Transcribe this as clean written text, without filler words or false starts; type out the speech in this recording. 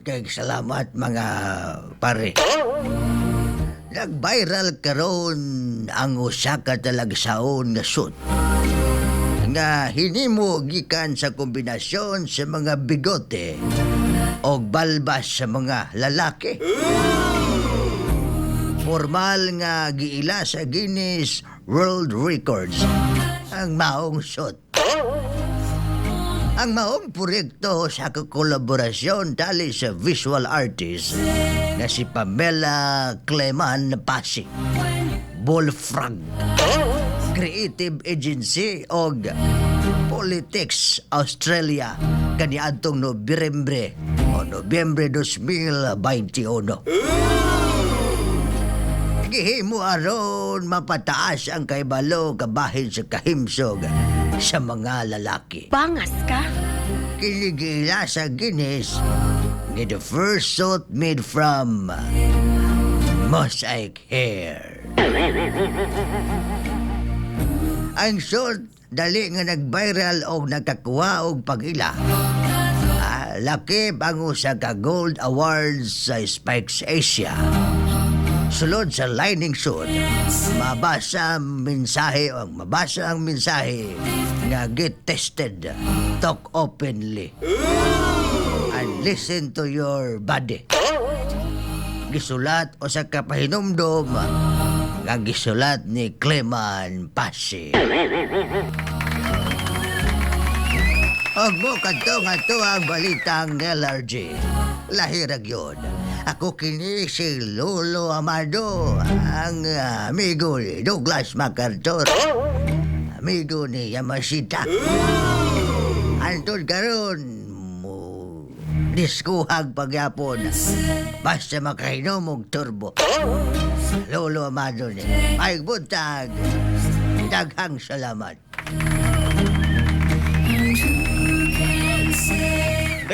Daghan kay salamat, mga pare. Nag-viral karon ang usa ka talagsaon nga suit nga hinimo gikan sa kombinasyon sa mga bigote o balbas sa mga lalaki. Formal nga giila sa Guinness World Records ang maong suit. Ang maong proyekto sa kolaborasyon tali sa visual artist na si Pamela Cleman Pasi, Bullfrog Creative Agency og Politics Australia kaniadtong Nobyembre o Nobyembre 2021. Gihimo aron mapataas ang kaibalo kabahin sa kahimsog sa mga lalaki. Bangas ka? Kini giila sa Guinness nga the first suit made from mosaic hair. Ang suit dali nga nag-viral og nakakuha og pag-ila. Lakip ang usa ka Gold Awards sa Spikes Asia. Sulod sa lining suit, mabasa ang mensahe nga "Get tested, talk openly, and listen to your body." Gisulat usa ka pahinumdom nga gisulat ni Cleman Pasi. Og mo kadto nga to ang balitang LRG. Lahi ra gyud. Ako kini si Lolo Amado, ang amigo ni Douglas MacArthur. Amigo ni Yamashita. Antod karon mo diskuhag pagyapon. Basta makainom og turbo. Lolo Amado ni. Ay buntag. Daghang salamat.